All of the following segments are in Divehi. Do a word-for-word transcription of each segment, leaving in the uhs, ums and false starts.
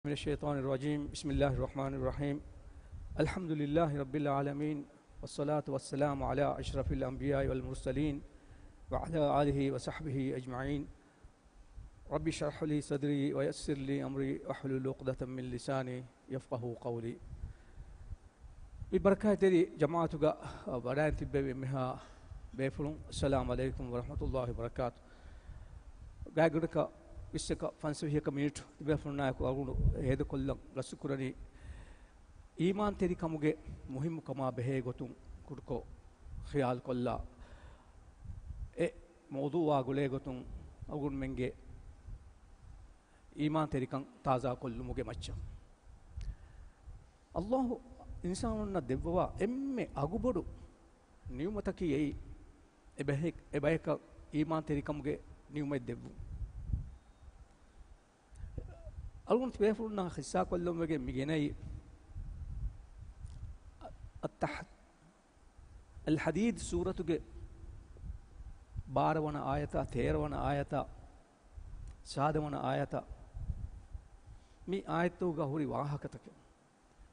من الشيطان الرجيم. بسم الله الرحمن الرحيم. الحمد لله رب العالمين، والصلاة والسلام على أشرف الأنبياء والمرسلين، وعلى آله وصحبه أجمعين. رب اشرح لي صدري ويسر لي أمري واحلل عقدة من لساني يفقهوا قولي. މި ބަރަކާތްތެރި ޖަމާޢަތުގަ ވަޑައިން ތިއްބެވި އެންމެހާ ބޭފުޅުން، އައްސަލާމު ޢަލައިކުމް ވަރަޙްމަތުﷲި ވަބަރަކާތު. ގާތްގަނޑަކަށް ވިއްސަކަށް ފަންސަވީހަކަށް މިނިޓު ތިބޭފުޅުންނާއެކު އަޅުގަނޑު ހޭދަކޮށްލަން ގަސްތުކުރަނީ، އީމާންތެރިކަމުގެ މުހިއްމުކަމާ ބެހޭ ގޮތުން ކުޑަކޮށް ޚިޔާލުކޮށްލާ، އެ މައުޟޫޢާ ގުޅޭ ގޮތުން އަޅުގަނޑުމެންގެ އީމާންތެރިކަން ތާޒާކޮށްލުމުގެ މައްޗަށް. އައްލާހު އިންސާނުންނަށް ދެއްވަވާ އެންމެ އަގުބޮޑު ނިޢުމަތަކީ އެއީ، އެބަހެ-، އެބަޔަކަށް އީމާންތެރިކަމުގެ ނިޢުމަތް ދެއްވުން. އަޅުގަނޑު ތިބޭފުޅުންނާ ޚިއްޞާކޮށްލަން ވެގެން މި ގެނައީ، އައްތަޙް-، އަލްޙަދީދް ސޫރަތުގެ ބާރަ ވަނަ އާޔަތާ، ތޭރަ ވަނަ އާޔަތާ، ސާދަ ވަނަ އާޔަތާ، މި އާޔަތުގަ ހުރި ވާހަކަތަކެއް.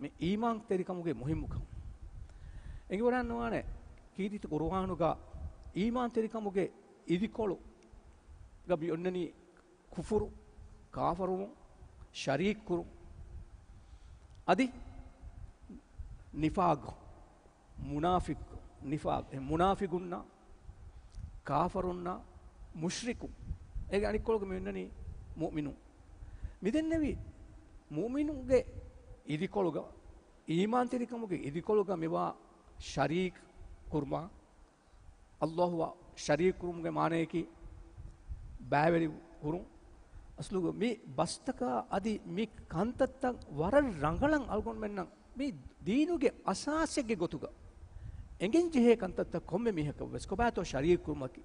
މި އީމާންތެރިކަމުގެ މުހިއްމުކަން. އެނގިވަޑައިންނަވާނެ ކީރިތި ޤުރުއާނުގަ އީމާންތެރިކަމުގެ އިދިކޮޅުގަ މި އޮންނަނީ ކުފުރު، ކާފަރުވުން، ޝަރީކް ކުރުން، އަދި ނިފާގު، މުނާފިޤު، ނިފާގު، މުނާފިޤުންނާ، ކާފަރުންނާ، މުޝްރިކު. އޭގެ އަނެއްކޮޅުގަ މި އޮންނަނީ މުއުމިނު. މިދެންނެވި މުއުމިނުގެ އިދިކޮޅުގަ، އީމާންތެރިކަމުގެ އިދިކޮޅުގަ މިވާ ޝަރީކް ކުރުމާ، އައްލާހުއާ ޝަރީކު ކުރުމުގެ މާނަޔަކީ ބައިވެރި ކުރުން. އަސްލުގަ މި ބަސްތަކާ އަދި މި ކަންތައްތައް ވަރަށް ރަނގަޅަށް އަޅުގަނޑުމެންނަށް މި ދީނުގެ އަސާސެއްގެ ގޮތުގަ އެނގެން ޖެހޭ ކަންތައްތައް ކޮންމެ މީހަކަށް ވެސް ކޮބާތޯ ޝަރީކު ކުރުމަކީ؟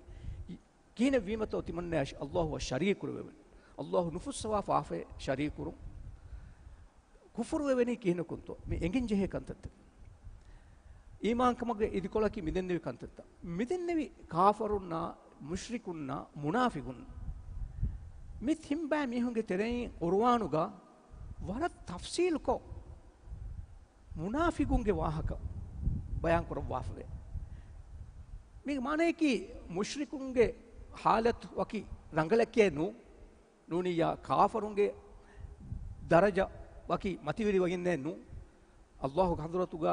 ކިހިނެއް ވީމަތޯ ތިމަންނަޔަށް އައްލާހުއާ ޝަރީކު ކުރެވެނީ؟ އައްލާހު ނުފުއްސަވާފަ އާފައޭ ޝަރީކު ކުރުން. ކުފުރު ވެވެނީ ކިހިނަކުންތޯ؟ މި އެނގެން ޖެހޭ ކަންތައްތައް. އީމާންކަމުގެ އިދިކޮޅަކީ މިދެންނެވި ކަންތައްތައް. މިދެންނެވި ކާފަރުންނާ، މުޝްރިކުންނާ، މުނާފިޤުން. މި ތިން ބައި މީހުންގެ ތެރެއިން ޤުރުއާނުގަ ވަރަށް ތަފްޞީލުކޮށް، މުނާފިޤުންގެ ވާހަކަ ބަޔާން ކުރައްވާފަވޭ. މީގެ މާނަޔަކީ، މުޝްރިކުންގެ ޙާލަތު ވަކި ރަނގަޅެކޭ ނޫ، ނޫނިއްޔާ ކާފަރުންގެ ދަރަޖަ ވަކި މަތިވެރިވެގެންނޭ ނޫ. އައްލާހުގެ ޙަޟްރަތުގަ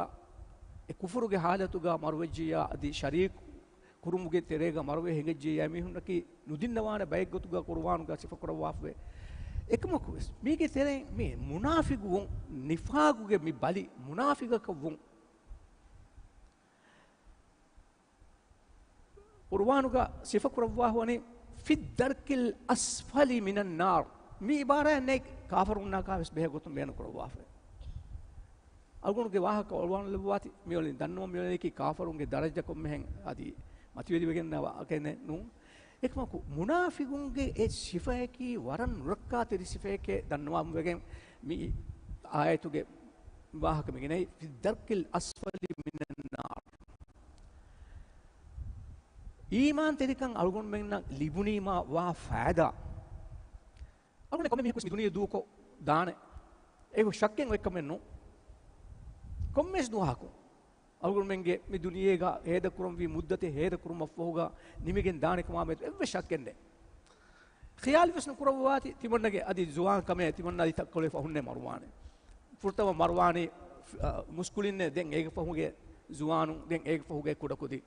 އެ ކުފުރުގެ ޙާލަތުގަ މަރުވެއްޖިއްޔާ އަދި ޝަރީކު ކުރުމުގެ ތެރޭގަ މަރުވެ ހިނގައްޖިއްޔާ މީހުންނަކީ ނުދިންނަވާނެ ބައެއްގޮތުގަ ޤުރުއާނުގަ ސިފަކުރައްވާފަވޭ. އެކަމަކުވެސް މީގެ ތެރެއިން މި މުނާފިޤުވުން، ނިފާޤުގެ މި ބަލި، މުނާފިޤަކަށްވުން، ޤުރުއާނުގަ ސިފަކުރައްވާފަވަނީ، "ފިއްދަރްކިލް އަސްފަލި މިނައްނާރް." މި ޢިބާރާތް ނެތް ކާފަރުންނާކާވެސް ބެހޭ ގޮތުން ބޭނުންކުރައްވާފަވޭ. އަޅުގަނޑުގެ ވާހަކަ އޮޅުވާނުލައްވާތި، މިއޮޅިން ދަންނަވަން މިއޮޅެއްކީ ކާފަރުންގެ ދަރަޖަ ކޮންމެހެން އަދި މަތިވެރިވެގެންނާ ވާހަކައެއް ނޫން. އެކަމަކު، މުނާފިޤުންގެ އެ ސިފަޔަކީ ވަރަށް ނުރައްކާތެރި ސިފަޔެކޭ ދަންނަވާމުންވެގެން މި އާޔަތުގެ ވާހަކަ މިގެނައީ، "ފިއްދަރްކިލް އަސްފަލި މިނައްނާރް." އީމާންތެރިކަން އަޅުގަނޑުމެންނަށް ލިބުނީމާ ވާ ފައިދާ. އަޅުގަނޑު ކޮންމެ މީހަކު މި ދުނިޔެ ދޫކޮށް ދާނެ. އެ ޝައްކެއް އޮތްކަމެއް ނޫން. ކޮންމެސް ދުވަހަކު އަޅުގަނޑުމެންގެ މި ދުނިޔޭގަ ހޭދަކުރަންވީ މުއްދަތެއް ހޭދަކުރުމަށްފަހުގަ ނިމިގެން ދާނެ ކަމާމެދު އެއްވެސް ޝައްކެއް ނެތް. ޚިޔާލުވެސް ނުކުރައްވާތި، ތިމަންނަގެ އަދި ޒުވާން ކަމޭ ތިމަންނަ އަދި ތައްކޮޅެއް ފަހުންނޭ މަރުވާނެ. ފުރަތަމަ މަރުވާނީ، އަ، މުސްކުޅިންނޭ، ދެން އޭގެ ފަހުގެ ޒުވާނުން، ދެން އޭގެ ފަހުގެ ކުޑަކުދިން.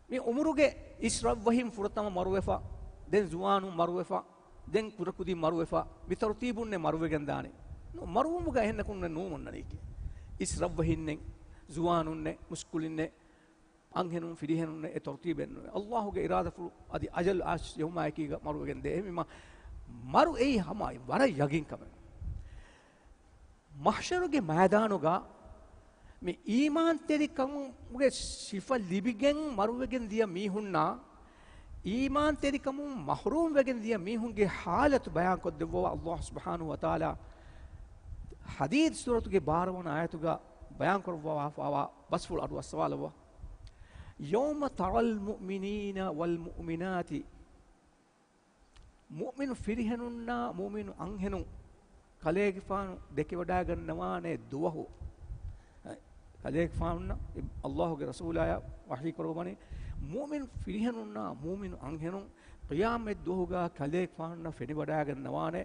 މި އުމުރުގެ އިސް ރަށްވަހިން ފުރަތަމަ މަރުވެފަ، ދެން ޒުވާނުން މަރުވެފަ، ދެން ކުޑަކުދިން މަރުވެފަ، މި ތަރުތީބުންނޭ މަރުވެގެން ދާނީ. ނޫ، މަރުވުމުގަ އެހެންނަކުންނެއް ނޫން އޮންނަނީކީ. އިސް ރަށްވަހިންނެއް، ޒުވާނުންނެއް، މުސްކުޅިންނެއް، އަންހެނުން ފިރިހެނުންނެއް، އެ ތަރުތީބެއް ނޫން. އައްލާހުގެ އިރާދަފުޅު އަދި އަޖަލު އައިސް ޔައުމާއެކީގަ މަރުވެގެން ދޭ. އެހެންވީމަ، މަރު އެއީ ހަމަ ވަރަށް ޔަގީން ކަމެއް. މަޙްޝަރުގެ މައިދާނުގަ މި އީމާންތެރިކަމުގެ ސިފަ ލިބިގެން މަރުވެގެން ދިޔަ މީހުންނާ، އީމާންތެރިކަމުން މަޙްރޫމް ވެގެން ދިޔަ މީހުންގެ ޙާލަތު ބަޔާންކޮށްދެއްވަވާ އައްލާހު ސުބްޙާނަހު ވަތަޢާލާ ޙަދީދު ސޫރަތުގެ ބާރަ ވަނަ އާޔަތުގަ ބަޔާންކުރައްވާފަވާ ބަސްފުޅު އަޑު އައްސަވާލައްވާ. يَوْمَ تَرَى الْمُؤْمِنِينَ وَالْمُؤْمِنَاتِ، މުއުމިނު ފިރިހެނުންނާ މުއުމިނު އަންހެނުން ކަލޭގެފާނު ދެކެވަޑައިގަންނަވާނެ ދުވަހު، ކަލޭގެފާނުންނަށް އައްލާހުގެ ރަސޫލާޔަށް ވަޙީ ކުރައްވަނީ، މުއުމިނު ފިރިހެނުންނާ މުއުމިނު އަންހެނުން ޤިޔާމަތް ދުވަހުގަ ކަލޭގެފާނުންނަށް ފެނިވަޑައިގަންނަވާނެ،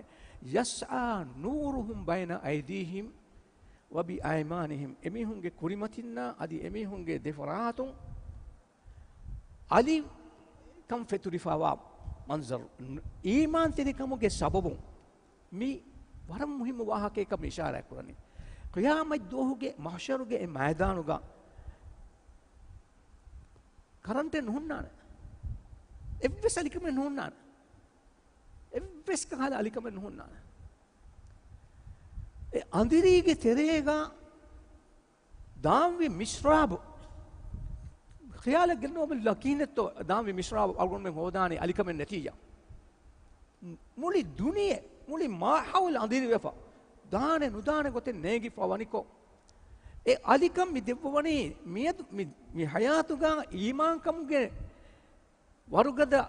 يسعى نورهم بين أيديهم وبأيمانهم، އެމީހުންގެ ކުރިމަތިންނާ އަދި އެމީހުންގެ ދެފަރާތުން އަލިކަން ފެތުރިފައިވާ މަންޒަރު، އީމާންތެރިކަމުގެ ސަބަބުން މި ވަރަށް މުހިއްމު ވާހަކައެއް ކަމަށް އިޝާރާތް ކުރަނީ. ޤިޔާމަތް ދުވަހުގެ މަޙްޝަރުގެ އެ މައިދާނުގަ ކަރަންޓެއް ނުހުންނާނެ. އެއްވެސް އަލިކަމެއް ނުހުންނާނެ. އެއްވެސް ކަހަލަ އަލިކަމެއް ނުހުންނާނެ. އެ އަނދިރީގެ ތެރޭގަ ދާންވި މިސްރާބު. ޚިޔާލަށް ގެންނަވާބަލަ، ކިހިނެއްތޯ ދާންވި މިސްރާބު އަޅުގަނޑުމެން ހޯދާނީ އަލިކަމެއް ނެތިއްޔާ. މުޅި ދުނިޔެ، މުޅި މާހައުލު އަނދިރިވެފަ، ދާނެ ނުދާނެ ގޮތެއް ނޭނގިފަ ވަނިކޮށް، އެ އަލިކަން މި ދެއްވަވަނީ މިއަދު، މި، މި ޙަޔާތުގަ އީމާންކަމުގެ ވަރުގަދަ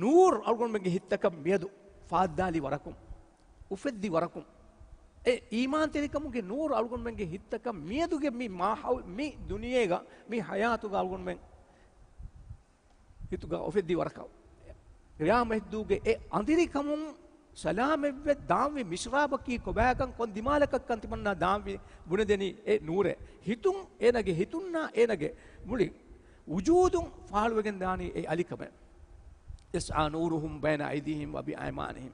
ނޫރު އަޅުގަނޑުމެންގެ ހިތްތަކަށް މިއަދު ފާއްދާލި ވަރަކުން، އުފެއްދި ވަރަކުން، އެ އީމާންތެރިކަމުގެ ނޫރު އަޅުގަނޑުމެންގެ ހިތްތަކަށް މިއަދުގެ މި މާހައު-، މި ދުނިޔޭގަ، މި ޙަޔާތުގަ އަޅުގަނޑުމެން ހިތުގަ އުފެއްދި ވަރަކަށް، ޤިޔާމަތްދުވަހުގެ އެ އަނދިރިކަމުން ސަލާމަތްވެ ދާންވި މިސްރާބަކީ ކޮބާކަން، ކޮން ދިމާލަކަށްކަން ތިމަންނާ ދާންވި ބުނެދެނީ އެ ނޫރެއް. ހިތުން އޭނަގެ ހިތުންނާ އޭނަގެ މުޅި ވުޖޫދުން ފާޅުވެގެން ދާނީ އެ އަލިކަމެއް. يسعى نورهم بين أيديهم وبأيمانهم.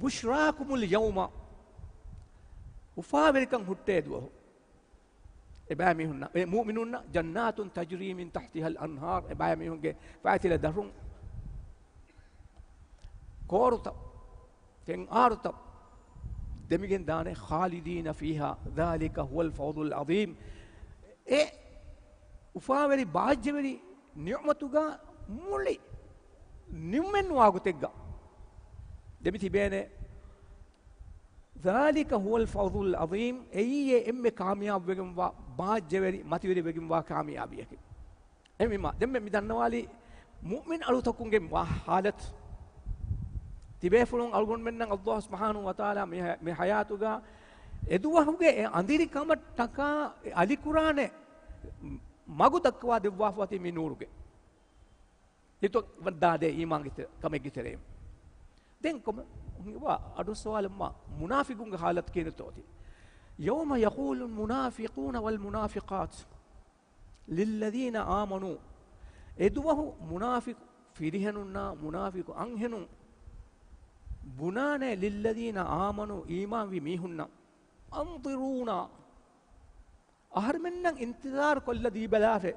بشراكم اليوم. އުފާވެރިކަން ހުއްޓޭ ދުވަހު. އެބައިމީހުންނަށް، އެ މުއުމިނުންނަށް، جنات تجري من تحتها الأنهار، އެބައިމީހުންގެ ފައިތިލަ ދަށުން ކޯރުތައް، ފެންއާރުތައް ދެމިގެން ދާނެ، خالدين فيها ذلك هو الفوز العظيم. އެ އުފާވެރި ބާއްޖަވެރި ނިޢުމަތުގަ މުޅި ނިމެންވާ ގޮތެއްގަ ދެމި ތިބޭނެ. ذلك هو الفوز العظيم، އެއީ އެ އެންމެ ކާމިޔާބުވެގެންވާ، ބާއްޖަވެރި މަތިވެރިވެގެންވާ ކާމިޔާބީއަކީ. އެހެންވީމާ، ދެންމެ މި ދަންނަވާލީ މުއުމިން އަޅުތަކުންގެ ވާ ޙާލަތު. ތިބޭފުޅުން އަޅުގަނޑުމެންނަށް ﷲ ސުބްޙާނަހޫ ވަތަޢާލާ މި ޙަ-، މި ޙަޔާތުގަ އެދުވަހުގެ އެ އަނދިރިކަމަށްޓަކާ އެ އަލިކުރާނެ މަގު ދައްކަވާ ދެއްވާފަ އޮތީ މި ނޫރުގެ. ހިތު ވައްދާދޭ އީމާންގެ ތެ-، ކަމެއްގެ ތެރެއިން. ދެން ކޮމެ-، އަޑު ސުވާލަށް މާ މުނާފިގުންގެ ޙާލަތު ކިހިނެއްތޯ އޮތީ؟ يوم يقول المنافقون والمنافقات للذين آمنوا. އެދުވަހު މުނާފިޤު ފިރިހެނުންނާ މުނާފިޤު އަންހެނުން ބުނާނެ، للذين آمنوا، އީމާންވި މީހުންނަށް، أنظرونا، އަހަރެމެންނަށް އިންތިޒާރު ކޮށްލަ ދީބަލާށޭ.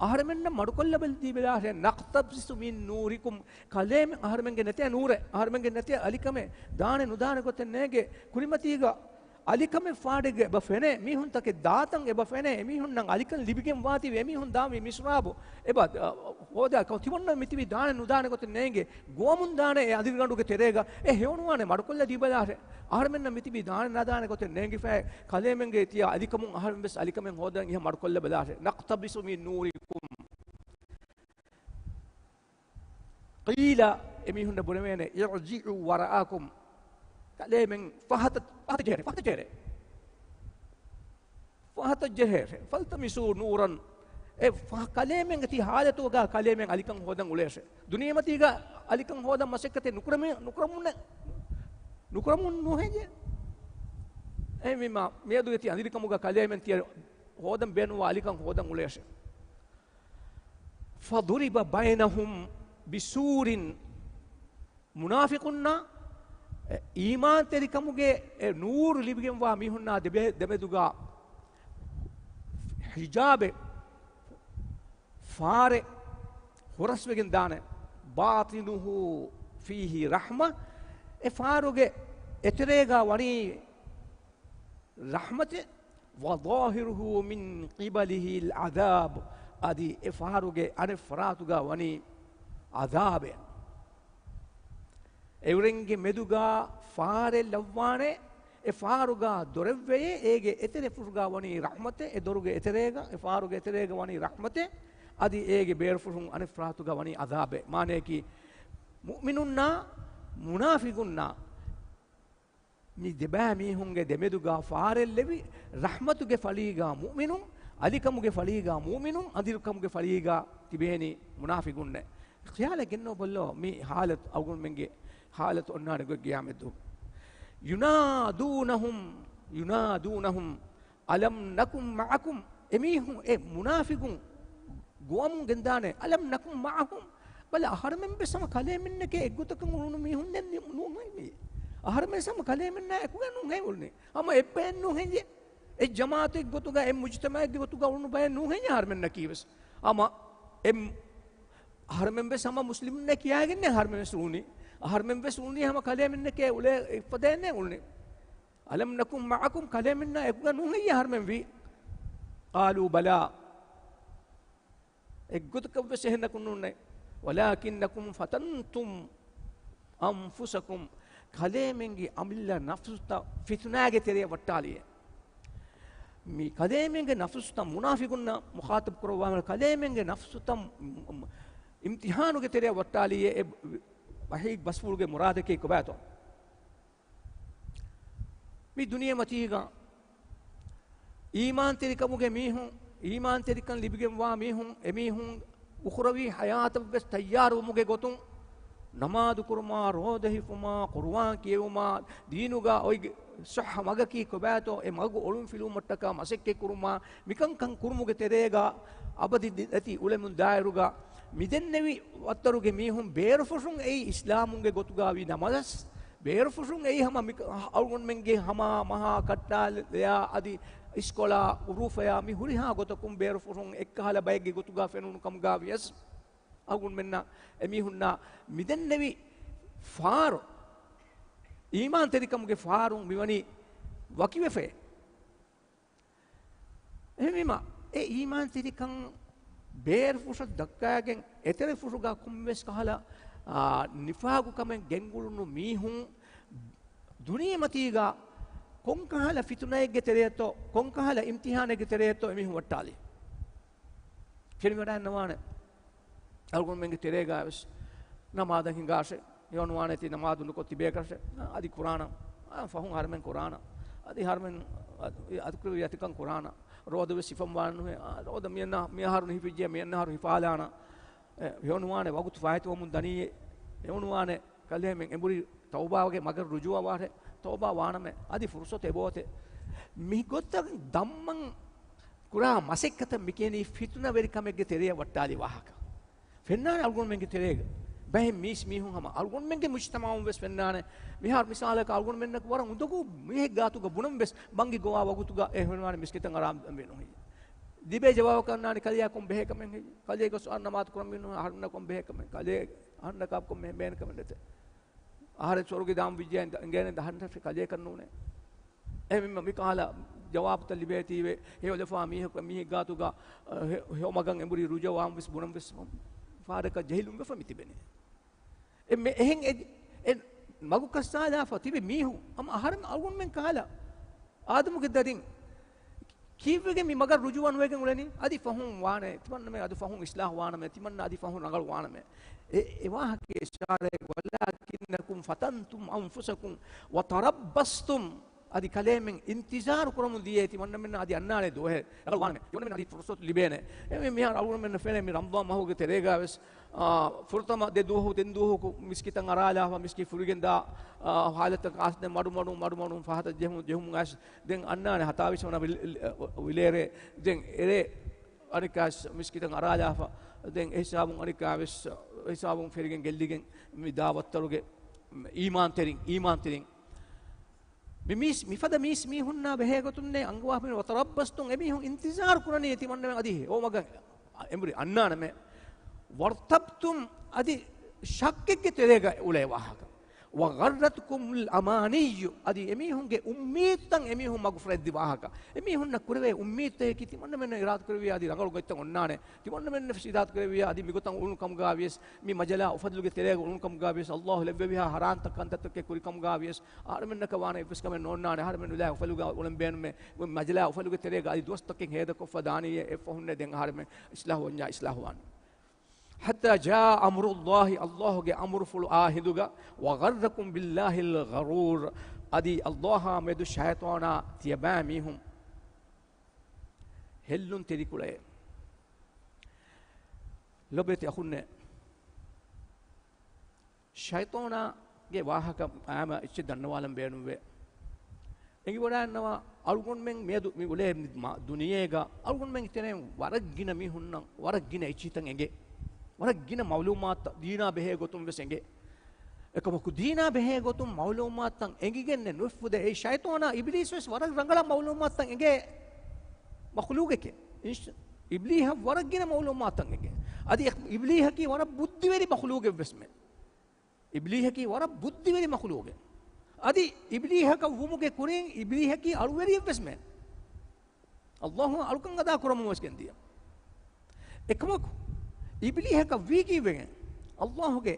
އަހަރެމެންނަށް މަޑުކޮށްލަ ބަލަ ދީބަލާށޭ. نقتبس من نوركم. ކަލޭމެން އަހަރެމެންގެ ނެތޭ ނޫރެއް، އަހަރެމެންގެ ނެތޭ އަލިކަމެއް، ދާނެ ނުދާނެ ގޮތެއް ނޭނގެ. ކުރިމަތީގަ އަލިކަމެއް ފާޑެއްގަ އެބަ ފެނޭ، މީހުންތަކެއް ދާތަން އެބަ ފެނޭ، އެމީހުންނަށް އަލިކަން ލިބިގެން ވާތީ، އެމީހުން ދާންވީ މިސްރާބު އެބަ، އަ، ހޯދާ ކަމަށް ތިމަންނަ މިތިބީ ދާނެ ނުދާނެ ގޮތެއް ނޭނގެ. ގޮވަމުން ދާނެ އެ އަނދިރިގަނޑުގެ ތެރޭގަ. އެ ހެޔޮނުވާނެ މަޑުކޮށްލަ ދީބަލާށޭ. އަހަރެމެންނަށް މިތިބީ ދާނެ ނަދާނެ ގޮތެއް ނޭނގިފައި، ކަލޭމެންގެ ތިޔަ އަލިކަމުން އަހަރެން ވެސް އަލިކަމެއް ހޯދަން އިހަށް މަޑުކޮށްލަ ބަލާށޭ. نقتبس من نوركم. قيل، އެމީހުންނަށް ބުނެވޭނެ، ارجعوا وراءكم. ކަލޭމެން ފަހަތަށް، ފަހަތަށް ޖެހެރޭ، ފަހަތަށް ޖެހެރޭ. ފަހަތަށް ޖެހޭށޭ. فالتمسوا نورا. އެ ފަ-، ކަލޭމެންގެ ތި ހާލަތުގަ ކަލޭމެން އަލިކަން ހޯދަން އުޅޭށޭ. ދުނިޔެމަތީގަ އަލިކަން ހޯދަން މަސައްކަތެއް ނުކުރަމި-، ނުކުރަމުންނެ-، ނުކުރަމުން ނުހެން ޖެ. އެހެންވީމާ، މިއަދުގެ ތި އަނދިރިކަމުގަ ކަލޭމެން ތިޔަ ހޯދަން ބޭނުންވާ އަލިކަން ހޯދަން އުޅޭށޭ. فضرب بينهم بسور. މުނާފިޤުންނާ، އެ، އީމާންތެރިކަމުގެ އެ ނޫރު ލިބިގެންވާ މީހުންނާ ދެބެ-، ދެމެދުގަ ހިޖާބެއް، ފާރެއް ހުރަސްވެގެން ދާނެ. باطنه فيه رحمة. އެ ފާރުގެ އެތެރޭގަ ވަނީ ރަޙްމަތެއް، وظاهره من قبله العذاب، އަދި އެ ފަހަރުގެ އަނެއް ފަރާތުގަ ވަނީ ޢަޛާބެއް. އެއުރެންގެ މެދުގަ ފާރެއް ލައްވާނެ، އެ ފާރުގަ ދޮރެއްވެޔޭ، އޭގެ އެތެރެފުށުގަ ވަނީ ރަޙްމަތެއް، އެ ދޮރުގެ އެތެރޭގަ، އެ ފާރުގެ އެތެރޭގަ ވަނީ ރަޙްމަތެއް، އަދި އޭގެ ބޭރުފުށުން އަނެއް ފަރާތުގަ ވަނީ ޢަޛާބެއް. މާނަޔަކީ، މުއުމިނުންނާ މުނާފިޤުންނާ މި ދެބައި މީހުންގެ ދެމެދުގަ ފާރެއްލެވި، ރަޙްމަތުގެ ފަޅީގަ މުއުމިނުން، އަލިކަމުގެ ފަޅީގަ މުއުމިނުން، އަނދިރުކަމުގެ ފަޅީގަ ތިބޭނީ މުނާފިގުންނޭ. ޚިޔާލަށް ގެންނޯ ބޮއްލޯ، މި ޙާލަތު، އަޅުގަނޑުމެންގެ ޙާލަތު އޮންނާނެ ގޮތް ގިޔާމަތްދުވަހު. ޔުނާދޫނަހުމް، ޔުނާދޫނަހުމް، އަލަމް ނަކުން މަޢަކުމް، އެމީހުން، އެ މުނާފިގުން ގޮވަމުން ގެންދާނެ، އަލަމް ނަކުން މަޢަކުމް، ބަލަ، އަހަރެމެން ވެސް ހަމަ ކަލޭމެންނެކޭ އެއްގޮތަކަށް އުޅުނު މީހުން ނެއް ނޫން ހައި މީ. އަހަރެމެން ހަމަ ކަލޭމެންނާ އެކުގަ ނޫން ހައި އުޅުނީ. ހަމަ އެއްބަޔެއް ނޫން ހެއްޔެ؟ އެއް ޖަމާޢަތެއް ގޮތުގަ، އެއް މުޖުތަމަޢެއްގެ ގޮތުގަ އުޅުނު ބަޔެއް ނޫން ހެއްޔެ އަހަރެމެންނަކީ ވެސް؟ ހަމަ އެ އަހަރެމެން ވެސް ހަމަ މުސްލިމުންނޭ ކިޔާގެންނޭ އަހަރެމެން ވެސް އުޅުނީ. އަހަރެމެން ވެސް އުޅުނީ ހަމަ ކަލޭމެންނެކޭ އުޅޭ އެއްފަދައިންނޭ އުޅުނީ. އަލަމް ނަކުން މަޢަކުމް، ކަލޭމެންނާ އެކުގަ ނޫން ހެއްޔެ އަހަރެމެން ވީ؟ ޤާލޫ ބަލާ. އެއްގޮތަކަށް ވެސް އެހެންނަކުން ނޫންނޭ. ވަލާކިންނަކުމް ފަތަންތުމް އަންފުސަކުމް، ކަލޭމެންގެ އަމިއްލަ ނަފްސުތައް ފިތުނާގެ ތެރެއަށް ވައްޓާލިއޭ. މި ކަލޭމެންގެ ނަފްސުތައް، މުނާފިގުންނަށް މުޚާޠަބު ކުރައްވާ، ކަލޭމެންގެ ނަފްސުތައް މު-، މު-، އިމްތިޙާނުގެ ތެރެއަށް ވައްޓާލިއޭ. އެ ވަޙީ ބަސްފުޅުގެ މުރާދަކީ ކޮބާތޯ؟ މި ދުނިޔެމަތީގަ އީމާންތެރިކަމުގެ މީހުން، އީމާންތެރިކަން ލިބިގެންވާ މީހުން، އެމީހުން އުޚުރަވީ ޙަޔާތަށްވެސް ތައްޔާރުވުމުގެ ގޮތުން، ނަމާދު ކުރުމާ، ރޯދަ ހިފުމާ، ޤުރުއާން ކިޔެވުމާ، ދީނުގަ އޮތް ޞައްޙަ މަގަކީ ކޮބާތޯ، އެ މަގު އޮޅުންފިލުވުމަށްޓަކާ މަސައްކަތް ކުރުމާ، މިކަންކަން ކުރުމުގެ ތެރޭގަ އަބަދި ނެތި އުޅެމުން ދާއިރުގަ، މިދެންނެވި ވައްތަރުގެ މީހުން ބޭރުފުށުން އެއީ އިސްލާމުންގެ ގޮތުގަ ވީ ނަމަވެސް، ބޭރުފުށުން އެއީ ހަމަ މި-، އަޅުގަނޑުމެންގެ ހަމަ މަހާ ކައްޓާލަޔާ އަދި އިސްކޮޅާ އުރޫފަޔާ މި ހުރިހާ ގޮތަކުން ބޭރުފުށުން އެއްކަހަލަ ބައެއްގެ ގޮތުގަ ފެނުނު ކަމުގަ ވިޔަސް، އަޅުގަނޑުމެންނަށް އެމީހުންނަށް މިދެންނެވި ފާރު، އީމާންތެރިކަމުގެ ފާރު މިވަނީ ވަކިވެފައޭ. އެހެންވީމަ، އެ އީމާންތެރިކަން ބޭރުފުށަށް ދައްކާގެން އެތެރެފުށުގަ ކޮންމެސް ކަހަލަ، އާ، ނިފާގުކަމެއް ގެންގުޅުނު މީހުން ދުނިޔެމަތީގަ ކޮންކަހަލަ ފިތުނައެއްގެ ތެރެއަށްތޯ، ކޮންކަހަލަ އިމްތިޙާނެއްގެ ތެރެއަށްތޯ އެމީހުން ވައްޓާލީ. ފެނިވަޑައެއްނުވާނެ. އަޅުގަނޑުމެންގެ ތެރޭގަވެސް ނަމާދަށް ހިނގާށޭ، ހެޔޮނުވާނެތީ ނަމާދު ނުކޮށް ތިބޭކަށެއް، އަދި ކުރާނަ، އާ، ފަހުން އަހަރެމެން ކުރާނަ، އަދި އަހަރެމެން އަދު-، އަދުކުރެއްވި އަތިކަން ކުރާނަ، ރޯދަވެސް ހިފަން ވާނެ ނުހޭ، އާ، ރޯދަ މިއަންނަ-، މިއަހަރު ހިފިއްޖެ، މިއަންނަ އަހަރު ހިފާލާނަ، އެ، ހެޔޮނުވާނެ ވަގުތު ފާއިތުވަމުން ދަނީއޭ، ހެޔޮނުވާނެ ކަލޭމެން އެނބުރި ތައުބާގެ މަގަށް ރުޖޫޢަވާށޭ، ތައުބާ ވާނަމޭ، އަދި ފުރުޞަތު އެބައޮތޭ. މިގޮތަށް ދަންމަން ކުރާ މަސައްކަތަށް މިކިޔަނީ ފިތުނަވެރިކަމެއްގެ ތެރެއަށް ވައްޓާލި ވާހަކަ. ފެންނާނެ އަޅުގަނޑުމެންގެ ތެރޭގަ. ބައެއް މީސް މީހުން ހަމަ އަޅުގަނޑުމެންގެ މުޖްތަމަޢުން ވެސް ފެންނާނެ. މިހާރު މިސާލަކަށް އަޅުގަނޑުމެންނަކު ވަރަށް އުނދަގޫ މީހެއް ގާތުގަ ބުނަން ވެސް ބަންގި ގޮވާ ވަގުތުގަ އެހެންވާނެ މިސްކިތަށް އަރާ މި ނުހި. ލިބޭ ޖަވާބަކަށް ނާނެ ކަލެޔާ ކޮން ބެހޭ ކަމެއް ހެއްޔެވެ؟ ކަލޭގެ ސުވާލު ނަމާދު ކުރަން މި ނުހި، އަހަރުންނަށް ކޮން ބެހޭ ކަމެއް؟ ކަލޭ އަހަރުންނަކާ ކޮން މެ-، މޭން ކަމެއް ނެތޭ. އަހަރެން ސުވަރުގެ ދާން ވިއްޖެ އިނގޭނެ ދަހަންނަށް ކަލޭކަށް ނޫނޭ. އެހެންވީމަ މިކަހަލަ ޖަވާބުތައް ލިބޭތީވެ، ހެޔޮލަފާ މީހަކު، މީހެއް ގާތުގަ، އަ، ހެ-، ހެޔޮ މަގަށް އެނބުރި ރުޖަވާން ވެސް ބުނަން ވެސް ފާޑަކަށް ޖެހިލުން ވެފަ މި ތިބެނީ. އެ މެ-، އެހެން އެ، އެ މަގު ކައްސާލާފަ ތިބި މީހުން ހަމަ އަހަރެން އަޅުގަނޑުމެން ކަހަލަ އާދަމުގެ ދަރިން ކީއްވެގެން މި މަގަށް ރުޖޫޢަ ނުވެގެން އުޅެނީ؟ އަދި ފަހުން ވާނެ، ތިމަންނަމެ އަދި ފަހުން އިސްލާހު ވާނަމެ، ތިމަންނަ އަދި ފަހުން ރަނގަޅު ވާނަމެ. އެ، އެ ވާހަކަ އިޝާރަތް، ވަލާކިންނަކުމް ފަތަންތުމް އަންފުސަކުމް ވަތަރައްބަސްތުމް. އަދި ކަލޭމެން އިންތިޒާރު ކުރަމުން ދިޔައޭ ތިމަންނަމެންނަށް އަދި އަންނާނެ ދުވަހެއް ރަނގަޅު ވާނަމެ. ތިމަންނަމެންނަށް އަދި ފުރުޞަތު ލިބޭނެ. އެ މި-، މިހާރު އަޅުގަނޑުމެންނަށް ފެނޭ މި ރަމަޟާން މަހުގެ ތެރޭގަ ވެސް އާ، ފުރަތަމަ ދެ ދުވަހު، ތިން ދުވަހަކު މިސްކިތަށް އަރާލާފަ، މިސްކިތް ފުރިގެން ދާ، އާ، ހާލަތަށް އާސްދެން މަޑު މަޑުން، މަޑު މަޑުން ފަހަތަށް ޖެހުން، ޖެހުމުން އައިސް ދެން އަންނާނެ ހަތާވީސް ވަނަ ވިލް-، ވިލޭރޭ. ދެން އެރޭ އަނެއްކާވެސް މިސްކިތަށް އަރާލާފަ، ދެން އެހިސާބުން އަނެއްކާވެސް، އެހިސާބުން ފެރިގެން ގެއްލިގެން މި ދާ ވައްތަރުގެ އީމާންތެރިން، އީމާންތެރިން. މި މީސް، މިފަދަ މީސް މީހުންނާ ބެހޭގޮތުންނޭ އަންގަވާފަ މި ވަތަރައްބަސްތުން، އެމީހުން އިންތިޒާރު ކުރަނީ ތިމަންނަމެން އަދި އެ އޯ މަގަށް އެނބުރި އަންނާނަމޭ. ވަރްތަބްތުމް އަދި ޝައްކެއްގެ ތެރޭގަ އުޅޭ ވާހަކަ. ވަޣައްރަތްކުމުލް އަމާނިއްޔު، އަދި އެމީހުންގެ އުއްމީދުތައް އެމީހުން މަގުފުރެއްދި ވާހަކަ. އެމީހުންނަށް ކުރެވޭ އުއްމީދުތަކަކީ ތިމަންނަމެންނަށް އިރާދަކުރެއްވިޔާ އަދި ރަނގަޅު ގޮތްތައް އޮންނާނެ. ތިމަންނަމެންނަށް ވެސް އިރާދަކުރެއްވިޔާ އަދި މިގޮތަށް އުޅުނު ކަމުގަ ވިޔަސް މި މަޖަލާ އުފަލުގެ ތެރޭގަ އުޅުނު ކަމުގަ ވިޔަސް ﷲ ލެއްވެވިހާ ހަރާންތައް ކަންތައްތަކެއް ކުރި ކަމުގަ ވިޔަސް އަހަރެމެންނަކަށް ވާނެ އެއްވެސް ކަމެއް ނޯންނާނެ. އަހަރެމެން އުލާ އުފަލުގަ އުޅެން ބޭނުމޭ. މަޖަލާ އުފަލުގެ ތެރޭގަ އަދި ދުވަސްތަކެއް ހޭދަކޮށްފަ ދާނީއޭ އެއްފަހުންނޭ ދެން އަހަރެމެން އިސްލާހު ވަންޏާ އިސްލާހު ވާން. حتى جاء أمر الله، ﷲ ގެ އަމުރުފުޅު އާ ހިނދުގަ، وغركم بالله الغرور، އަދި ﷲ އާ މެދު ޝައިޠާނާ ތިޔަބައިމީހުން ހެއްލުން ތިރިކުޅައެއް. ލޮބުވެތި އަޚުންނޭ، ޝައިޠާނާގެ ވާހަކަ އާމަ އެއްޗެއް ދަންނަވާލަން ބޭނުންވޭ. އެނގިވަޑައިންނަވާ އަޅުގަނޑުމެން މިއަދު މި އުޅޭ މި މާ-، ދުނިޔޭގަ އަޅުގަނޑުމެން ތެރެއިން ވަރަށް ގިނަ މީހުންނަށް ވަރަށް ގިނަ އެއްޗިތައް އެނގޭ. ވަރަށް ގިނަ މައުލޫމާތު ދީނާ ބެހޭ ގޮތުން ވެސް އެނގޭ. އެކަމަކު ދީނާ ބެހޭ ގޮތުން މައުލޫމާތުތައް އެނގިގެންނެއް ނުފުދޭ. އެއީ ޝައިޠާނާ އިބިލީސް ވެސް ވަރަށް ރަނގަޅަށް މައުލޫމާތުތައް އެނގޭ މަޚުލޫގެކޭ. އިންޝް-، އިބްލީހަށް ވަރަށް ގިނަ މައުލޫމާތުތައް އެނގޭ. އަދި އެ-، އިބްލީހަކީ ވަރަށް ބުއްދިވެރި މަޚުލޫގެއް ވެސްމެ. އިބްލީހަކީ ވަރަށް ބުއްދިވެރި މަޚުލޫގެއް. އަދި އިބްލީހަކަށް ވުމުގެ ކުރިން އިބްލީހަކީ އަޅުވެރިއެއް ވެސްމެ. ﷲ އަޅުކަން އަދާ ކުރަމުން ވެސް ގެންދިޔަ. އެކަމަކު، އިބްލީހަކަށް ވީ ކީއްވެގެން؟ ﷲގެ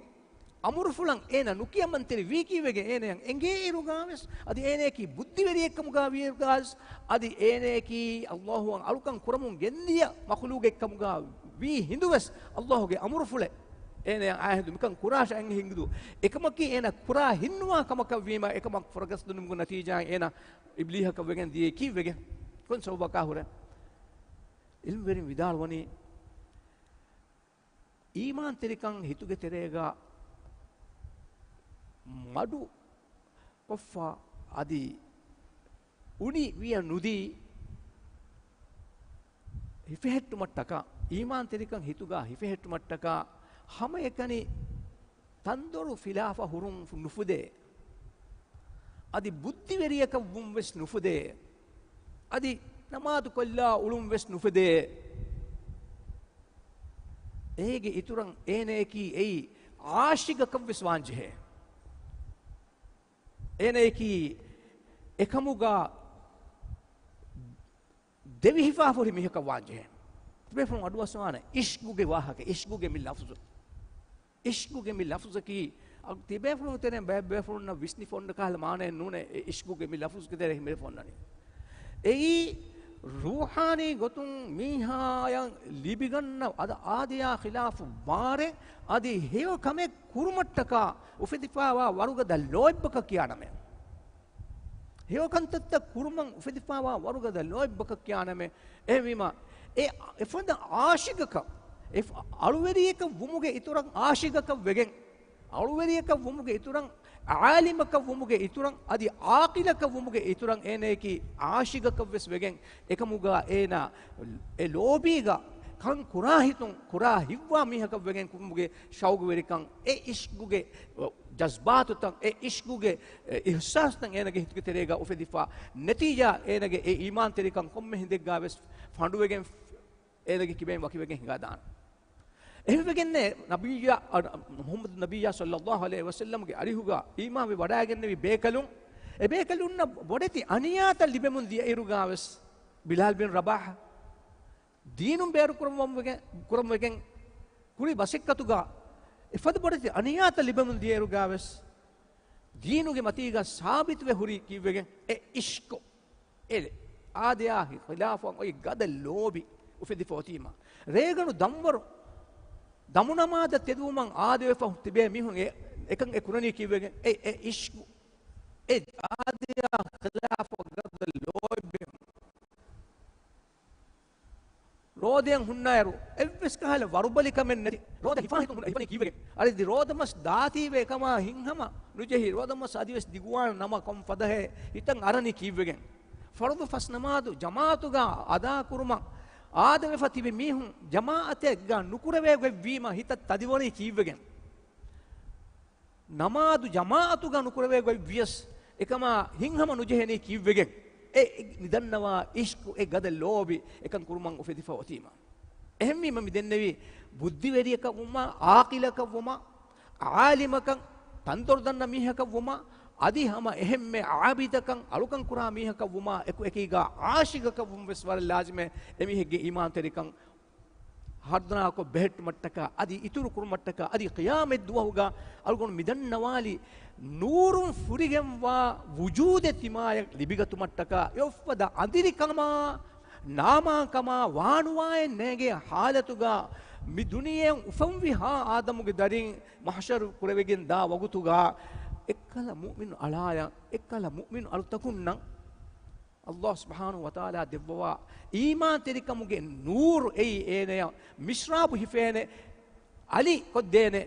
އަމުރުފުޅަށް އޭނަ ނުކިޔަމަންތެރި ވީ ކީއްވެގެން؟ އޭނަޔަށް އެނގޭ އިރުގާވެސް، އަދި އޭނަޔަކީ ބުއްދިވެރިއެއްކަމުގާ ވީ އިރުގާވެސް، އަދި އޭނަޔަކީ ﷲ އަށް އަޅުކަން ކުރަމުން ގެންދިޔަ މަޚުލޫގެއްކަމުގާ ވީ ހިނދުވެސް، ﷲގެ އަމުރުފުޅެއް އޭނަޔަށް އާހިނދު މިކަން ކުރާށަ އެނގި ހިނދު. އެކަމަކީ އޭނަ ކުރާ ހިންނުވާ ކަމަކަށް ވީމަ، އެކަމަކު ފުރަގަސްދުނުމުގެ ނަތީޖާއިން އޭނަ އިބްލީހަކަށް ވެގެން ދިޔައީ ކީއްވެގެން؟ ކޮން ސަބަބަކާ ހުރެ؟ އިލްމުވެރިން ވިދާޅުވަނީ، އީމާންތެރިކަން ހިތުގެ ތެރޭގަ މަޑު ކޮށްފަ އަދި އުނި ވިޔަ ނުދީ ހިފެހެއްޓުމަށްޓަކާ، އީމާންތެރިކަން ހިތުގަ ހިފެހެއްޓުމަށްޓަކާ ހަމައެކަނި ތަންދޮރު ފިލާފަ ހުރުން ނުފުދޭ. އަދި ބުއްދިވެރިޔަކަށް ވުން ވެސް ނުފުދޭ. އަދި ނަމާދު ކޮށްލާ އުޅުން ވެސް ނުފުދޭ. އޭގެ އިތުރަށް އޭނަޔަކީ އެއީ އާޝިގަކަށް ވެސް ވާންޖެހޭ. އޭނަޔަކީ އެކަމުގަ ދެވިހިފާ ހުރި މީހަކަށް ވާންޖެހޭ. ތިބޭފުޅުން އަޑުއައްސަވާނެ އިޝްގުގެ ވާހަކަ، އިޝްގުގެ މި ލަފުޒު. އިޝްގުގެ މި ލަފުޒަކީ، އަ، ތިބޭފުޅުން ތެރެއިން ބައެއް ބޭފުޅުންނަށް ވިސްނިފަ އޮންނަ ކަހަލަ މާނައެއް ނޫނޭ، އެ އިޝްގުގެ މި ލަފުޒުގެ ތެރެއިން ހިމެނިފަ އޮންނަނީ. އެއީ ރޫޙާނީ ގޮތުން މީހާޔަށް ލިބިގަންނަ އަދަ އާދަޔާ ޚިލާފު ބާރެއް، އަދި ހެޔޮ ކަމެއް ކުރުމަށްޓަކާ އުފެދިފާވާ ވަރުގަދަ ލޯތްބަކަށް ކިޔާ ނަމެއް. ހެޔޮ ކަންތައްތައް ކުރުމަށް އުފެދިފާވާ ވަރުގަދަ ލޯތްބަކަށް ކިޔާ ނަމެއް. އެހެންވީމަ، އެ އެފަދަ އާޝިގަކަށް، އެ އަޅުވެރިޔަކަށް ވުމުގެ އިތުރަށް އާޝިގަކަށް ވެގެން، އަޅުވެރިޔަކަށް ވުމުގެ އިތުރަށް، ޢާލިމަކަށް ވުމުގެ އިތުރަށް، އަދި ޢާޤިލަކަށް ވުމުގެ އިތުރަށް އޭނަޔަކީ އާޝިގަކަށް ވެސް ވެގެން، އެކަމުގަ އޭނަ އެ ލޯބީގަ ކަން ކުރާ ހިތުން ކުރާ ހިތްވާ މީހަކަށް ވެގެން ކުރުމުގެ ޝައުގުވެރިކަން، އެ އިޝްގުގެ ޖަޒްބާތުތައް، އެ އިޝްގުގެ އިޙްސާސްތައް އޭނަގެ ހިތުގެ ތެރޭގަ އުފެދިފަ ނެތީޖާ، އޭނަގެ އެ އީމާންތެރިކަން ކޮންމެ ހިނދެއްގަ ވެސް ފަނޑުވެގެން އޭނަގެ ކިބައިން ވަކިވެގެން ހިނގާދާނެ. އެހެންވެގެންނޭ ނަބިއްޔާ، އަ، މުޙައްމަދު ނަބިއްޔާ ޞައްލައްލާހު ޢަލައިހި ވަސައްލަމްގެ އަރިހުގަ އީމާންވެ ވަޑައިގެންނެވި ބޭކަލުން، އެ ބޭކަލުންނަށް ބޮޑެތި އަނިޔާތައް ލިބެމުން ދިޔައިރުގަ ވެސް، ބިލާލް ބިން ރަބާޙް ދީނުން ބޭރު ކުރަމުން ވެގެން، ކުރަމުން ވެގެން ކުރި މަސައްކަތުގަ އެފަދަ ބޮޑެތި އަނިޔާތައް ލިބެމުން ދިޔައިރުގަ ވެސް، ދީނުގެ މަތީގަ ސާބިތުވެ ހުރީ ކީއްވެގެން؟ އެ އިޝްޤު، އެ އާދަޔާ ޚިލާފަށް އޮތް ގަދަ ލޯބި އުފެދިފަ އޮތީމަ. ރޭގަނޑު ދަންވަރު ދަމުނަމާދަށް ތެދުވުމަށް އާދަވެފަ ތިބޭ މީހުން އެ، އެކަން އެ ކުރަނީ ކީއްވެގެން؟ އެ، އެ އިޝްޤު، އެ އާދަޔާ ޚިލާފަށް ގަދަ ލޯބި. ރޯދައަށް ހުންނައިރު އެއްވެސް ކަހަލަ ވަރުބަލިކަމެއް ނެތި ރޯދަ ހިފާ ހިތުން ހިފަނީ ކީއްވެގެން؟ އަދި ރޯދަމަސް ދާތީވެ އެކަމާ ހިތްހަމަ ނުޖެހި، ރޯދަމަސް އަދިވެސް ދިގުވާނެ ނަމަ ކޮން ފަދަހޭ ހިތަށް އަރަނީ ކީއްވެގެން؟ ފަރުޟު ފަސް ނަމާދު ޖަމާޢަތުގަ އަދާކުރުމަށް އާދަވެފަ ތިބި މީހުން ޖަމާޢަތެއްގަ ނުކުރެވޭ ގޮތްވީމަ ހިތަށް ތަދިވަނީ ކީއްވެގެން؟ ނަމާދު ޖަމާޢަތުގަ ނުކުރެވޭ ގޮތް ވިޔަސް، އެކަމާ ހިތްހަމަ ނުޖެހެނީ ކީއްވެގެން؟ އެ މިދަންނަވާ އިޝްޤު، އެ ގަދަ ލޯބި އެކަން ކުރުމަށް އުފެދިފަ އޮތީމަ. އެހެންވީމަ މި ދެންނެވީ ބުއްދިވެރިޔަކަށް ވުމާ، ޢާޤިލަކަށް ވުމާ، ޢާލިމަކަށް، ތަންދޮރު ދަންނަ މީހަކަށް ވުމާ، އަދި ހަމަ އެހެންމެ ޢާބިދަކަށް، އަޅުކަން ކުރާ މީހަކަށް ވުމާ، އެކު އެކީގާ ޢާޝިޤަކަށް ވުން ވެސް ވަރަށް ލާޒިމޭ އެމީހެއްގެ އީމާންތެރިކަން ހަރުދަނާކޮށް ބެހެއްޓުމަށްޓަކާ، އަދި އިތުރު ކުރުމަށްޓަކާ، އަދި ޤިޔާމަތް ދުވަހުގަ އަޅުގަނޑު މިދަންނަވާލި ނޫރުން ފުރިގެންވާ ވުޖޫދެއް ތިމާޔަށް ލިބިގަތުމަށްޓަކާ، އެއޮއްފަދަ އަނދިރިކަމާ، ނާމާކަމާ، ވާނުވާއެއް ނޭނގޭ ޙާލަތުގަ، މި ދުނިޔެއަށް އުފަންވި ހާ އާދަމުގެ ދަރިން މަޙްޝަރު ކުރެވިގެން ދާ ވަގުތުގަ، އެއްކަލަ މުއުމިނު އަޅާޔަށް، އެއްކަލަ މުއުމިނު އަޅުތަކުންނަށް ﷲ ސުބްޙާނަހޫ ވަތަޢާލާ ދެއްވަވާ އީމާންތެރިކަމުގެ ނޫރު އެއީ އޭނަޔަށް މިސްރާބު ހިފޭނެ، އަލި ކޮށްދޭނެ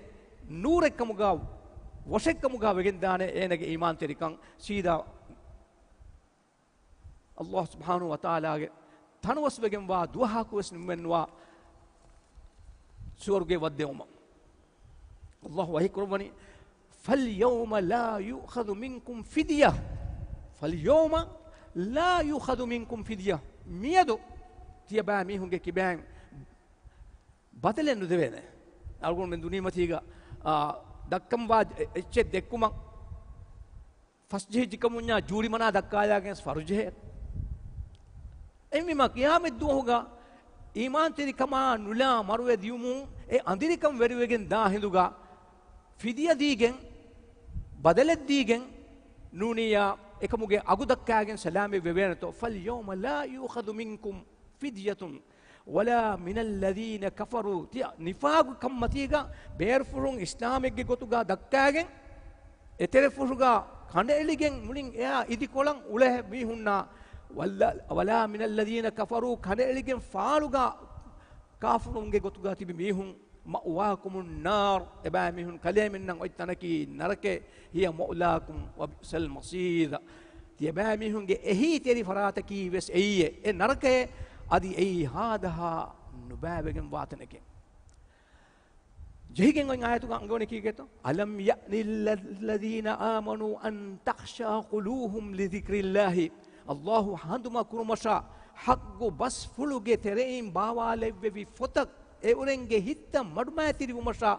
ނޫރެއްކަމުގަ، ވޮށެއްކަމުގަ ވެގެންދާނެ އޭނަގެ އީމާންތެރިކަން. ސީދާ ﷲ ސުބްޙާނަހޫ ވަތަޢާލާގެ ތަނަވަސްވެގެންވާ ދުވަހަކުވެސް ނިމުމެއްނުވާ ސުވަރުގެ ވައްދެވުމަށް. ﷲ ވަޙީކުރައްވަނީ، فَالْيَوْمَ لَا يُؤْخَذُ مِنْكُمْ فِدْيَةٌ، فَالْيَوْمَ لَا يُؤْخَذُ مِنْكُمْ فِدْيَةٌ. މިއަދު ތިޔަބައިމީހުންގެ ކިބައިން ބަދަލެއް ނުދެވޭނެ. އަޅުގަނޑުމެން ދުނިޔެމަތީގަ، އާ، ދައްކަންވާ އެ-، އެއްޗެއް ދެއްކުމަށް ފަސްޖެހިއްޖެކަމުންޏާ ޖޫރިމަނާ ދައްކާލާގެން ފަރުޖެހޭ. އެހެންވީމަ، ޤިޔާމަތްދުވަހުގަ އީމާންތެރިކަމާ ނުލާ މަރުވެ ދިޔުމުން އެ އަނދިރިކަން ވެރިވެގެން ދާ ހިނދުގަ، ފިދިޔަ ދީގެން، ބަދަލެއް ދީގެން، ނޫނިއްޔާ އެކަމުގެ އަގު ދައްކާގެން ސަލާމަތް ވެވޭނެތޯ. فَالْيَوْمَ لَا يُؤْخَذُ مِنْكُمْ فِدْيَةٌ وَلَا مِنَ الَّذِينَ كَفَرُوا. ތިޔަ ނިފާގު ކަންމަތީގަ ބޭރުފުށުން އިސްލާމެއްގެ ގޮތުގަ ދައްކާގެން، އެތެރެފުށުގަ ކަނޑައެޅިގެން މުޅިން އެއާ އިދިކޮޅަށް އުޅޭ މީހުންނާ، ވައްލަ-، وَلَا مِنَ الَّذِينَ كَفَرُوا، ކަނޑައެޅިގެން ފާޅުގަ ކާފުރުންގެ ގޮތުގަ ތިބި މީހުން، مَأْوَاكُمُ النَّارُ، އެބައިމީހުން ކަލޭމެންނަށް އޮތް ތަނަކީ ނަރަކައެއް، هِيَ مَوْلَاكُمْ وَبِئْسَ الْمَصِيرُ. ތިޔަބައިމީހުންގެ އެހީތެރި ފަރާތަކީ ވެސް އެއީއޭ، އެ ނަރަކައޭ، އަދި އެއީ ހާދަހާ ނުބައިވެގެންވާ ތަނެކޭ. ޖެހިގެން އޮތް އާޔަތުގަ އަންގަވަނީ ކީކޭތޯ؟ أَلَمْ يَأْنِ لِلَّذِينَ آمَنُوا أَنْ تَخْشَعَ قُلُوبُهُمْ لِذِكْرِ اللَّهِ. ﷲ ހަނދުމަ ކުރުމަށާ، ޙައްޤު ބަސްފުޅުގެ ތެރެއިން ބާވާލެއްވެވި ފޮތަށް އެއުރެންގެ ހިތްތައް މަޑުމައިތިރިވުމަށާ،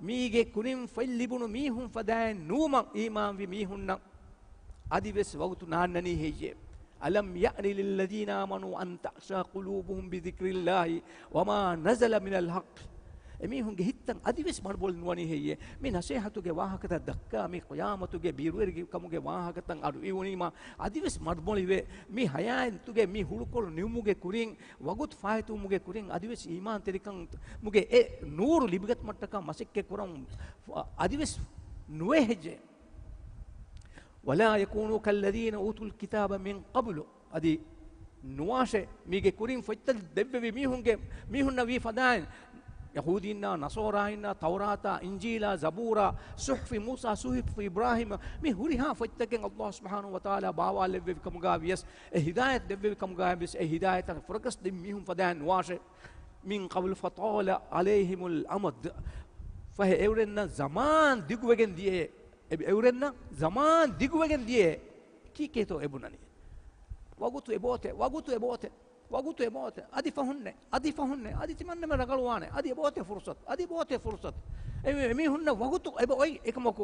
މީގެ ކުރިން ފޮތް ލިބުނު މީހުން ފަދައިން ނުވުމަށް އީމާންވި މީހުންނަށް އަދިވެސް ވަގުތު ނާންނަނީ ހެއްޔޭ؟ أَلَمْ يَأْنِ لِلَّذِينَ آمَنُوا أَنْ تَخْشَعَ قُلُوبُهُمْ لِذِكْرِ اللَّهِ وَمَا نَزَلَ مِنَ الْحَقِّ. އެމީހުންގެ ހިތްތައް އަދިވެސް މަޑުމޮޅި ނުވަނީ ހެއްޔޭ؟ މި ނަސޭހަތުގެ ވާހަކަތައް ދައްކާ، މި ޤިޔާމަތުގެ ބިރުވެރިކަމުގެ ވާހަކަތައް އަޑު އިވުނީމާ އަދިވެސް މަޑުމޮޅިވެ، މި ޙަޔާތުގެ މި ހުޅުކޮޅު ނިމުމުގެ ކުރިން، ވަގުތު ފާއިތުވުމުގެ ކުރިން އަދިވެސް އީމާންތެރިކަމުގެ އެ ނޫރު ލިބިގަތުމަށްޓަކާ މަސައްކަތް ކުރަން އަދިވެސް ނުވޭ ހެއްޔޭ؟ وَلَا يَكُونُوا كَالَّذِينَ أُوتُوا الْكِتَابَ مِنْ قَبْلُ. އަދި ނުވާށޭ، މީގެ ކުރިން ފޮތްތައް ދެއްވެވި މީހުންގެ، މީހުންނަށް ވީ ފަދައިން، ޔަހޫދީންނާ، ނަޞާރާއިންނާ، ތައުރާތާ، އިންޖީލާ، ޒަބޫރާ، ޞުޙުފި މޫސާ، ޞުޙުފި އިބްރާހީމަ، މި ހުރިހާ ފޮތްތަކެއް ﷲ ސުބްޙާނަހޫ ވަތަޢާލާ ބާވާލެއްވެވި ކަމުގަ ވިޔަސް، އެ ހިދާޔަތް ދެއްވެވި ކަމުގަ ވިޔަސް، އެ ހިދާޔަތަށް ފުރަގަސް ދިން މީހުން ފަދައިން ނުވާށޭ. مِنْ قَبْلُ فَطَالَ عَلَيْهِمُ الْأَمَدُ. ފަހެ އެއުރެންނަށް ޒަމާން ދިގުވެގެން ދިޔައޭ. އެ-، އެއުރެންނަށް ޒަމާން ދިގުވެގެން ދިޔައޭ. ކީކޭތޯ އެބުނަނީ؟ ވަގުތު އެބައޮތޭ، ވަގުތު އެބައޮތޭ، ވަގުތު އެބައޮތޭ. އަދި ފަހުންނޭ، އަދި ފަހުންނޭ، އަދި ތިމަންނަމެން ރަގަޅުވާނެ، އަދި އެބައޮތޭ ފުރުޞަތު، އަދި އެބައޮތޭ ފުރުޞަތު. އެ-، އެމީހުންނަށް ވަގުތު އެބައޮތް އެކަމަކު،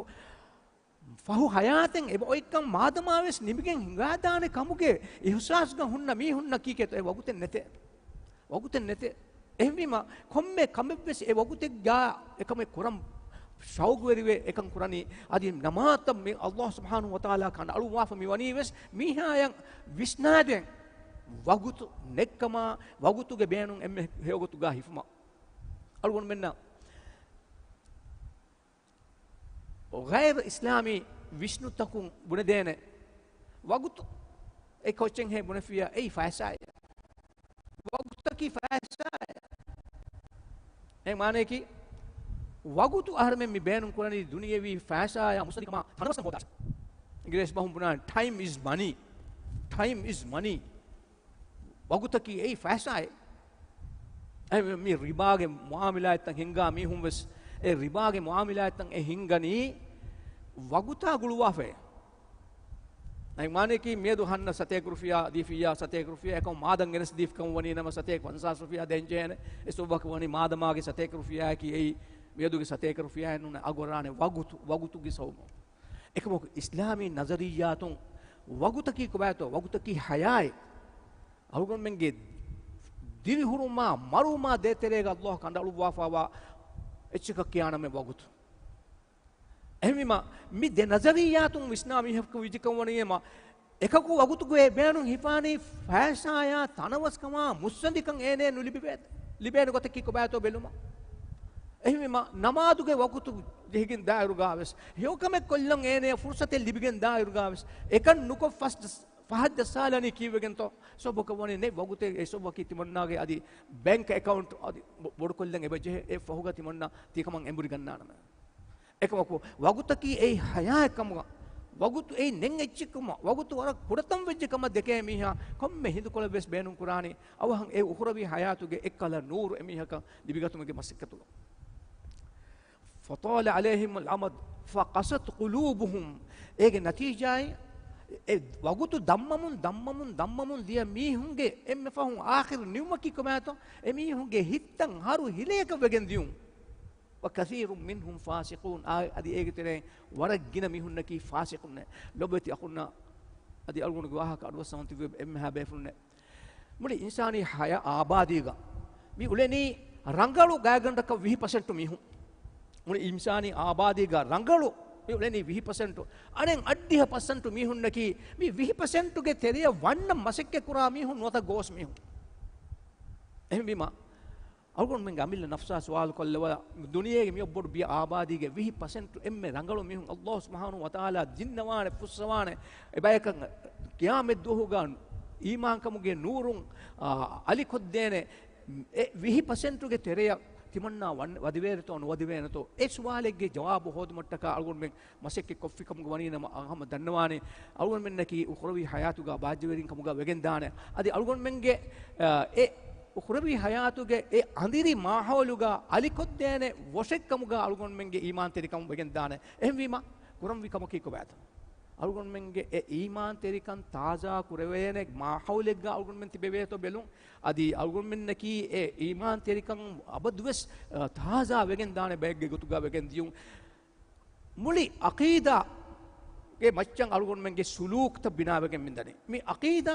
ފަހު ޙަޔާތެއް އެބައޮތްކަން މާދަމާވެސް ނިމިގެން ހިނގާދާނެ ކަމުގެ އިޙްސާސްގަ ހުންނަ މީހުންނަށް ކީކޭތޯ އެ ވަގުތެއް ނެތޭ. ވަގުތެއް ނެތޭ. އެހެންވީމަ، ކޮންމެ ކަމެއްވެސް އެ ވަގުތެއްގަ އެކަމެއް ކުރަން ޝައުގުވެރިވެ އެކަން ކުރަނީ، އަދި ނަމާދަށް މި ﷲ ސުބްޙާނަހޫ ވަތަޢާލާ ކަނޑައަޅުއްވާފަ މިވަނީވެސް މީހާޔަށް ވިސްނާދޭން ވަގުތު ނެތްކަމާ، ވަގުތުގެ ބޭނުން އެންމެ ހެޔޮގޮތުގަ ހިފުމަށް. އަޅުގަނޑުމެންނަށް ޣައިރު އިސްލާމީ ވިސްނުންތަކުން ބުނެދޭނެ ވަގުތު އެ ކޮއްޗެއްހޭ ބުނެފިއްޔާ އެއީ ފައިސާއެއް. ވަގުތަކީ ފައިސާއެއް. އެ މާނަޔަކީ ވަގުތު އަހަރެމެން މި ބޭނުން ކުރަނީ ދުނިޔެވީ ފައިސާޔާ މުސައްދިކަމާ ތަނަވަސްކަން ހޯދާށޭ. އިނގިރޭސި ބަހުން ބުނާނެ ޓައިމް އިޒް މަނީ. ޓައިމް އިޒް މަނީ. ވަގުތަކީ އެއީ ފައިސާއެއް. އެ މި ރިބާގެ މުޢާމަލާތްތައް ހިންގާ މީހުން ވެސް އެ ރިބާގެ މުޢާމަލާތްތައް އެ ހިންގަނީ ވަގުތާ ގުޅުވާފައޭ. އެ މާނަޔަކީ މިއަދު ހަންނަ ސަތޭކަ ރުފިޔާ ދީފިއްޔާ، ސަތޭކަ ރުފިޔާ އެކަމު މާދަން ގެނެސް ދީފި ކަމު ވަނީ ނަމަ ސަތޭކަ ފަންސާސް ރުފިޔާ ދޭންޖެހޭނެ. އެ ސަބަބަކީ ވަނީ މާދަމާގެ ސަތޭކަ ރުފިޔާއަކީ އެއީ މިއަދުގެ ސަތޭކަ ރުފިޔާއެއް ނޫނޭ، އަގު އަރާނެ ވަގުތު، ވަގުތުގެ ސަބަބުން. އެކަމަކު އިސްލާމީ ނަޒަރިއްޔާތުން ވަގުތަކީ ކޮބާތޯ؟ ވަގުތަކީ ޙަޔާތް. އަޅުގަނޑުމެންގެ ދިރިހުރުމާ މަރުވުމާ ދޭތެރޭގަ ﷲ ކަނޑައަޅުއްވާފައިވާ އެއްޗަކަށް ކިޔާ ނަމެއް ވަގުތު. އެހެންވީމަ، މި ދެ ނަޒަރިއްޔާތުން ވިސްނާ މީހަކު ވިއްޖެކަން ވަނީމަ، އެކަކު ވަގުތުގެ ބޭނުން ހިފާނީ ފައިސާޔާ ތަނަވަސްކަމާ މުއްސަނދިކަން އޭނަޔަށް ނުލިބިވޭ، ލިބޭނެ ގޮތަކީ ކޮބާތޯ ބެލުމަށް. އެހެންވީމަ، ނަމާދުގެ ވަގުތު ޖެހިގެން ދާއިރުގާވެސް، ހެޔޮކަމެއް ކޮށްލަން އޭނަޔަށް ފުރުސަތެއް ލިބިގެން ދާއިރުގާވެސް، އެކަން ނުކޮށް ފަސް-، ފަހަށް ޖައްސާލަނީ ކީއްވެގެންތޯ؟ ސަބަބަކަށް ވަނީ ނެތް ވަގުތެއް، އެ ސަބަބަކީ ތިމަންނާގެ އަދި ބޭންކް އެކައުންޓް އަދި ބޮ-، ބޮޑުކޮށްލަން އެބަޖެހޭ، އެ ފަހުގަ ތިމަންނާ ތިކަމަށް އެނބުރިގަންނާނަމޭ. އެކަމަކު، ވަގުތަކީ އެއީ ހަޔާތްކަމުގަ، ވަގުތު އެއީ ނެތް އެއްޗެއްކަމަށް، ވަގުތު ވަރަށް ކުޑަތަން ވެއްޖެ ކަމަށް ދެކޭ މީހާ ކޮންމެ ހިނދުކޮޅެއް ވެސް ބޭނުން ކުރާނީ، އަވަހަށް އެ އުޚްރަވީ ހަޔާތުގެ އެއްކަލަ ނޫރު އެމީހަކަށް ލިބިގަތުމުގެ މަސައްކަތުގަ. فطال عليهم الأمد فقست قلوبهم. އޭގެ ނަތީޖާއި، އެ ވަގުތު ދަންމަމުން، ދަންމަމުން، ދަންމަމުން ދިޔަ މީހުންގެ އެންމެ ފަހުން އާޚިރު ނިމުމަކީ ކޮބާތޯ؟ އެމީހުންގެ ހިތްތައް ހަރު ހިލަޔަކަށް ވެގެން ދިޔުން. وكثير منهم فاسقون. އާ، އަދި އޭގެ ތެރެއިން ވަރަށް ގިނަ މީހުންނަކީ ފާސިޤުންނޭ. ލޮބުވެތި އަޚުންނާ، އަދި އަޅުގަނޑުގެ ވާހަކަ އަޑުއައްސަވަން ތިބި އެންމެހާ ބޭފުޅުންނޭ. މުޅި އިންސާނީ ހަޔާ އާބާދީގަ މި އުޅެނީ ރަނގަޅު ގާތްގަނޑަކަށް ވިހި ޕަސެންޓު މީހުން. މުޅި އިންސާނީ އާބާދީގަ ރަނގަޅު މި އުޅެނީ ވިހި ޕަސެންޓު. އަނެއް އަށްޑިހަ ޕަސެންޓު މީހުންނަކީ މި ވިހި ޕަސެންޓުގެ ތެރެޔަށް ވަންނަން މަސައްކަތް ކުރާ މީހުން ނުވަތަ ގޯސް މީހުން. އެހެންވީމަ، އަޅުގަނޑުމެންގެ އަމިއްލަ ނަފްސާ ސުވާލު ކޮށްލަވާ، ދުނިޔޭގެ މިއޮއް ބޮޑު ބިޔަ އާބާދީގެ ވިހި ޕަސެންޓު އެންމެ ރަނގަޅު މީހުން ﷲ ސުބްޙާނަހޫ ވަތަޢާލާ ދިންނަވާނެ، ފުއްސަވާނެ، އެބަޔަކަށް ޤިޔާމަތްދުވަހުގަ އީމާންކަމުގެ ނޫރުން، އާ، އަލިކޮށްދޭނެ އެ ވިހި ޕަސެންޓުގެ ތެރެޔަށް ތިމަންނާ ވަން-، ވަދެވޭނެތޯ ނުވަދެވޭނެތޯ؟ އެ ސުވާލެއްގެ ޖަވާބު ހޯދުމަށްޓަކާ އަޅުގަނޑުމެން މަސައްކަތް ކޮށްފިކަމުގަ ވަނީނަމަ، ހަމަ ދަންނަވާނެ، އަޅުގަނޑުމެންނަކީ އުޚްރަވީ ހަޔާތުގަ ބާއްޖަވެރިން ކަމުގަ ވެގެންދާނެ. އަދި އަޅުގަނޑުމެންގެ، އަ، އެ އުޚްރަވީ ހަޔާތުގެ އެ އަނދިރި މާހައުލުގަ އަލިކޮށްދޭނެ ވޮށެއްކަމުގަ އަޅުގަނޑުމެންގެ އީމާންތެރިކަމު ވެގެންދާނެ. އެހެންވީމަ، ކުރަންވީ ކަމަކީ ކޮބާތަ؟ އަޅުގަނޑުމެންގެ އެ އީމާންތެރިކަން ތާޒާ ކުރެވޭނެ މާހައުލެއްގަ އަޅުގަނޑުމެން ތިބެވޭތޯ ބެލުން. އަދި އަޅުގަނޑުމެންނަކީ އެ އީމާންތެރިކަން އަބަދުވެސް، އަ، ތާޒާ ވެގެން ދާނެ ބައެއްގެ ގޮތުގަ ވެގެން ދިޔުން. މުޅި ޢަޤީދާގެ މައްޗަށް އަޅުގަނޑުމެންގެ ސުލޫކްތައް ބިނާވެގެން މިދަނީ. މި ޢަޤީދާ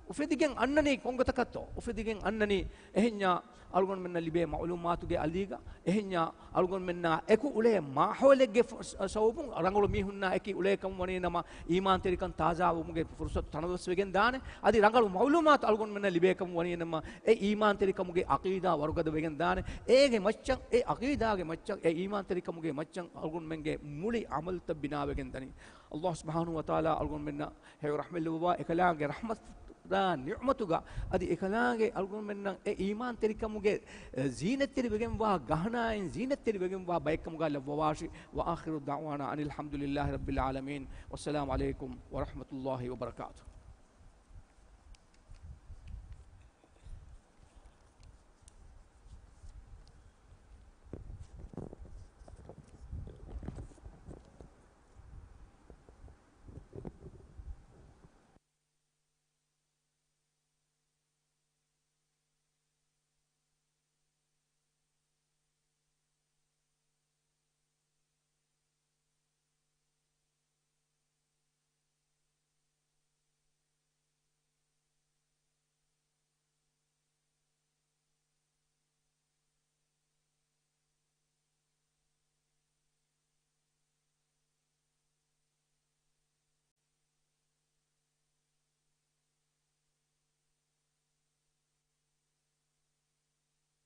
އުފެދިގެން އަންނަނީ ކޮންގޮތަކަށްތޯ؟ އުފެދިގެން އަންނަނީ އެހެންޏާ އަޅުގަނޑުމެންނަށް ލިބޭ މަޢުލޫމާތުގެ އަލީގަ، އެހެންޏާ އަޅުގަނޑުމެންނާ އެކު އުޅޭ މާހައުލެއްގެ ފު-، ސަ-، ސަބަބުން ރަނގަޅު މީހުންނާ އެކި އުޅޭ ކަމުން ވަނީ ނަމަ، އީމާންތެރިކަން ތާޒާވުމުގެ ފުރުޞަތު ތަނަވަސްވެގެން ދާނެ. އަދި ރަނގަޅު މަޢުލޫމާތު އަޅުގަނޑުމެންނަށް ލިބޭ ކަމުން ވަނީ ނަމަ، އެ އީމާންތެރިކަމުގެ ޢަޤީދާ ވަރުގަދަ ވެގެން ދާނެ. އޭގެ މައްޗަށް، އެ ޢަޤީދާގެ މައްޗަށް، އެ އީމާންތެރިކަމުގެ މައްޗަށް އަޅުގަނޑުމެންގެ މުޅި ޢަމަލުތައް ބިނާވެގެން ދަނީ. ﷲ ސުބްޙާނަހޫ ވަތަޢާލާ އަޅުގަނޑުމެންނަށް ހެޔޮ ރަޙްމަތް ލެއްވަވާ، އެކަލާނގެ ރަޙްމަތާ ނިޢުމަތުގަ އަދި އެކަލާނގެ އަޅުގަނޑުމެންނަށް އެ އީމާންތެރިކަމުގެ، އެ، ޒީނަތްތެރިވެގެންވާ ގަހަނާއިން ޒީނަތްތެރިވެގެންވާ ބައެއްކަމުގަ ލައްވަވާށި. وآخر دعوانا أن الحمد لله رب العالمين. والسلام عليكم ورحمة الله وبركاته.